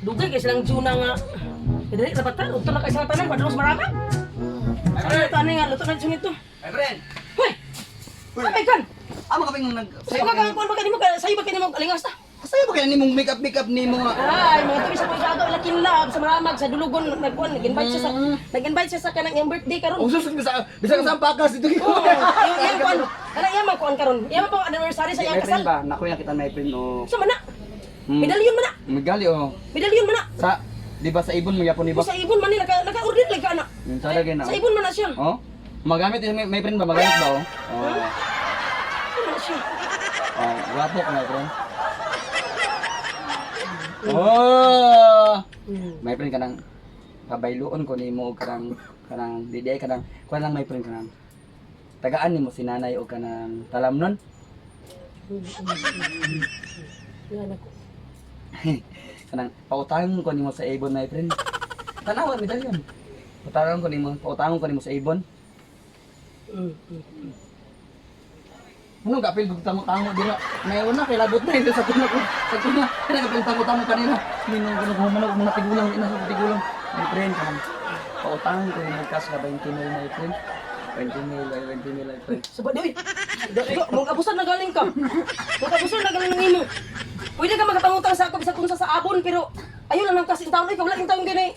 Dugay kay silang Juna nga. Dili ra bata, udto na kay silang tanan padulong sa maramag. Ay, luto ani nga, luto na nito. Ay, friend. Hoy. Hoy. Ay, kan. Amo ka nang nag Sayo ka kang kuan ba kanimo ka sayo ba kanimo alingas ta? Sayo ba kaya nimong make up make up nimo nga? Ay, mga tuwi sa mga agaw lakin lab sa maramag sa dulugon nagkuan nag-invite siya sa nag-invite siya sa kanang iyang birthday karon. Oh, sus bisa bisa ka sa pakas dito. Oo, yung iyang kuan. Kanang iyang man kuan karon. Iyang man pang anniversary sa iyang My kasal. friend ba? Nakuya kita my friend oh. Sa mana? Medalyon man na. Magali oh. Medalyon man na. Sa di ba sa ibon mo yapon ni ba? Sa ibon man ni naka naka-order lagi ka ana. Yun sa lagi na. Sa ibon man na siya. Oh. Magamit yung may friend ba? Magamit ba oh? Oh. Sa man na siya. Oh, gwapo ka my friend. Oh! My friend kanang pabayloon ko nimo og kanang kanang di di kanang kuan lang my friend kanang tagaan nimo si nanay og kanang talamnon. Yan ako. Kanang pautangon ko nimo sa Avon my friend. Tanawa medalyon. Pautangon ko nimo, pautangon ko nimo sa Avon. Ano ka apil tango-tango dira. Nayon na kay labot na ito sa kuna ko. Sa kuna. Kana ka tango-tango kanina. Minong kuno ko manok mga tigulang ina sa tigulang. My friend kanang pautangon ko nimo cash na 20 mil my friend. 20 mil, 20 mil my friend. Sa ba doy? Mong abusan na galing ka. Mong abusan na galing ng imo. Pwede ka makapangutang sa ako bisag unsa sa abon pero ayo lang nang kasi taon oy, wala king taon gani.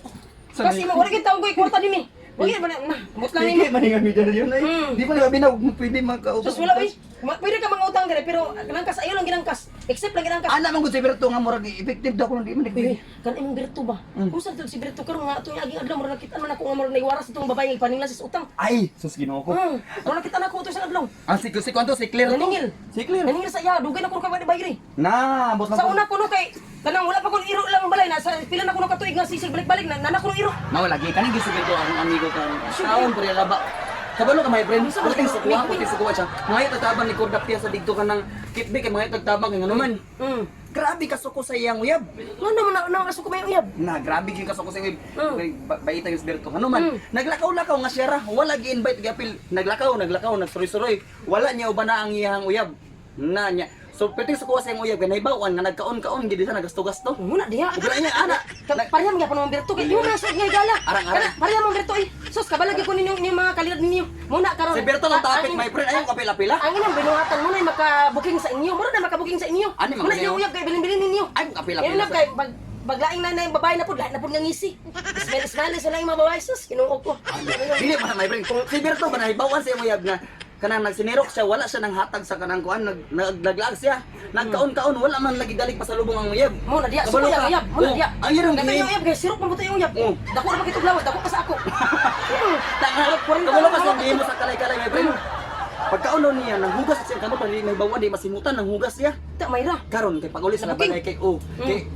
Kasi mo wala king taon koy kwarta dinhi. Wala man na. Mut lang nimo. Hindi man nga medalyon ay. Di pa na binaw pwede makautang. Sus wala oy. Pwede ka mangutang gani pero kanang kas ayo lang ginangkas. Except lang ginangkas. Ana man gud si Berto nga murag effective daw kuno di man Uy, kan imong Berto ba? Kung saan si Berto karon nga atong aging adlaw murag nakita man ako nga murag naiwaras itong babae nga ipaninglan sa utang. Ay, sus Ginoo ko. Murag nakita na ako ito sa adlaw. Ang si si kwanto si Claire to. Naningil. Si Claire. Naningil sa iya, dugay na ko kay bayri. Na, ambot lang. Sa una ko no kay kanang wala pa kon iro lang ang balay na sa pila na ko katuig nga sisig balik-balik na nana ko iro. Mao lagi kaning gisugid ko ang amigo ka. Taon pre ba. Kabalo ka my friend. Unsa ba Puting sukuha, may- puting sukuha siya. Mga tagtabang ni Kordak tiya sa didto ka ng kitbi kay mga tagtabang kay ngano man. Grabe ka suko sa iyang uyab. Ngano man na na ko may uyab. Na, grabe gyud ka suko sa iyang uyab. Kay Baita yung Berto ngano man. Naglakaw-lakaw nga siya ra, wala gi-invite gi-apil. Naglakaw, naglakaw, nagsuroy-suroy. Wala niya uban na ang iyang uyab. Na niya. So puting sukuha sa iyang uyab kay nahibaw-an nga nagkaon-kaon gid siya nagasto-gasto. Muna diha. Ug wala niya ana. Pareha man gyapon ang Berto kay di mo man suot nga gala. Arang, arang. Kana, pareha man Berto eh. Sus kabalagi ko ninyo inyong mga kalidad ninyo. Muna karon. Si Berto lang Ah, topic my friend, ayaw kapila-pila. Ang inang binuhatan mo na maka-booking sa inyo. Mura na maka-booking sa inyo. Ani, Muna mga inyong uyab kay bilin-bilin ninyo. Ay, kapila-pila. Yan lang kay pag baglaing na na yung babae na po, lahat na po nga ngisi. Smile, smile sa lang yung mga babae. Sus, kinuo ko. Dili pa na my friend. Si Berto ba nahibawan sa iyang uyab nga kanang nagsinirok siya wala siya nang hatag sa kanang kuan nag, nag naglaag siya. Nagkaon-kaon wala man lagi dalig pasalubong ang uyab. Mo na diya, Kabalo suko ka. yung uyab. Mo na Oh, diya. Ang hirong Dako yung uyab, kay sirop mo yung uyab. Oh. Dako na makitog lawas, dako pa sa ako. Tanga, kabalo ka sa mo sa kalay-kalay my friend. Pagkaon daw niya nanghugas siya kamot di may bawan di masimutan nanghugas siya. Ta mayra. Karon kay pag-uli sa Nabuking. balay kay oh kay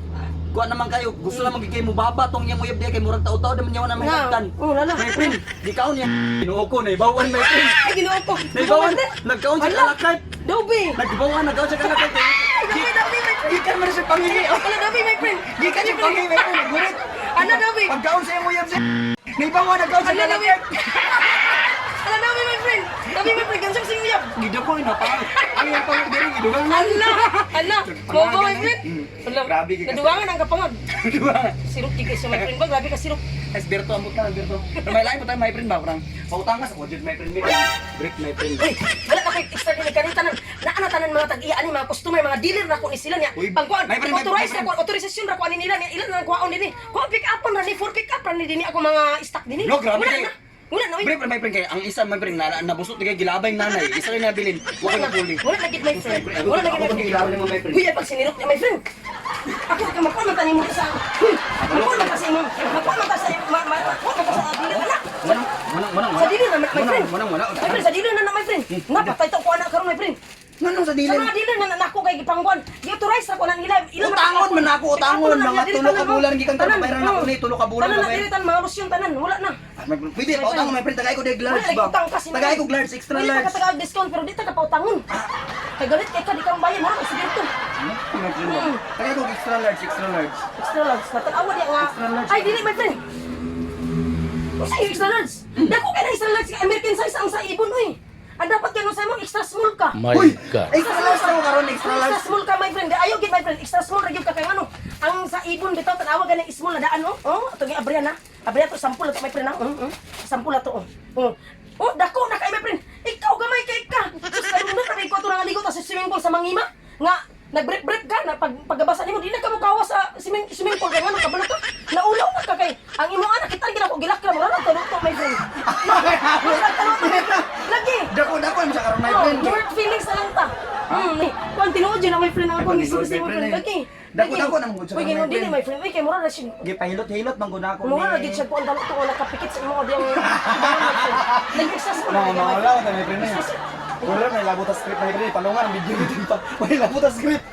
kuan naman kayo gusto naman gyud kay mo baba tong iyang uyab diya kay murag tao-tao naman niya wala may Nga. hagdan. Oh, lala. My friend, gikaon niya. Ginoo ko naibawan my friend. Ay, ginoo ko. Naibawan, nagkaon siya kalakay. Dobi. Nagbawan, nagkaon siya kalakay. Ay, dobi, dobi, my friend. Gikan man siya pangingi. Oh, Ano, dobi, my friend. Gikan siya pangingi, my friend. Naggurit. Ano, dobi? Pagkaon sa iyang uyab siya. Naibawan, nagkaon siya Ano, dobi? kalakay. Ano, dobi, my friend. Dobi, my friend. Gansang sing uyab. Gidyo ko, inapang. Ang iyang pangag diri, gidugang na. Ala, ala. Mo ba, my friend? Ala, Grabe, gikas- Naduwangan ang kapangag. Diba? Sirop di kayo my friend ba? Grabe ka sirop. Es Berto, ambot ka, Berto. Pero may lain pa tayo, my friend ba? Parang, pautang ka sa kwadyo, my friend. Break, my friend. Uy, wala na kay extra din kanin tanan. Naa na tanan mga tag-iya ani mga customer, mga dealer na ko ni sila niya. Uy, Pangkuan, my friend, my authorize friend. na ko, authorization ra ko ani nila niya. Ilan na ang kuhaon dinhi. Kuha pick up ra ni, for pick up ra ni dinhi ako mga stock dinhi. No, grabe Wala kayo. na. Wala na, uy. Break, my friend, kaya ang isa, my friend, na, nabusot na kayo, gilabay yung nanay. Isa rin nabilin. Huwag Wala ka na. napuli. Wala na gid my friend. Wala na gid Ako my pag friend. gilabay mo, my friend. Uy, ay pag sinirok niya my friend. Ako ka makuha man tani mo sa. Uy, makuha man ta sa imong. Makuha man ta sa makuha man ta sa dealer na. Manang, manang, manang, Sa dealer na my friend. Manang, wala. My friend, sa dealer na na my friend. Napatay ta ko anak karon my friend. Manang sa Sa dealer. mga dealer na nako kay gipangkuan. Gi-authorize ra ko na nila. Ilan Utangon man ako, utangon. Mga tulo ka bulan, gikan ka, bayaran ako ni, tulo ka bulan, Tanan na babayaran. dili tan mga lusyon tanan, wala na. Ah, pwede, pautang my friend, tagay ko deg Wala large lagi ba? utang kasi. Tagay ko large, extra Wala large. ka tagay discount pero di ta ka pautangon. Kay galit kay ka di ka mabayad, mura sige to. Ano? My friend ba? Tagay ko extra large, extra large. Extra large. Natanawa niya nga. Extra large. Ay dili my friend. Usa yung extra large. Dako kay na extra large kay American size ang sa ibon oy. Ang dapat kay no sa imong extra small ka. My Uy! God. Extra large na ko karon, extra large. Extra small ka my friend. Ayaw gid my friend, extra small ra gyud ka kay ano. Ang sa ibon bitaw tanawa gani small na daan oh. Oh, ato gi abrihan na. Abrihan to sampol na to, my friend ha. Sampol na to oh. Oh. Oh, dako na kay, my friend. Ikaw gamay kay ka. Sus, karon na ko ato nangaligo ta sa swimming pool sa Mangima. Nga nag-break-break ka na pag pagabasa nimo di na ka mokawa sa swimming pool kay ngano kabalo ka. Naulaw na ka kay ang imong anak kita gina ko gilakra mo ra to, my friend. Mura to, my friend. Lagi. Dako dako mo sa karon, my Oh, friend. hurt feelings na lang ta. Kung tinuod yun na, my friend, ang akong Ay, gisulti, my my friend, friend. eh. Lagi. Dako, Lagi. dako na mo sa Uy, my ginoon din, friend. my friend. Uy, kay mura na siya. Gipahilot-hilot man gud ako Mura na gid siya kuan dalo to nakapikit sa imong diyang. Nag-exas mo na. Mga mga wala ka, my friend. Eh. Wala may labot sa script, my friend. Palungan ang video dito pa. May labot sa script.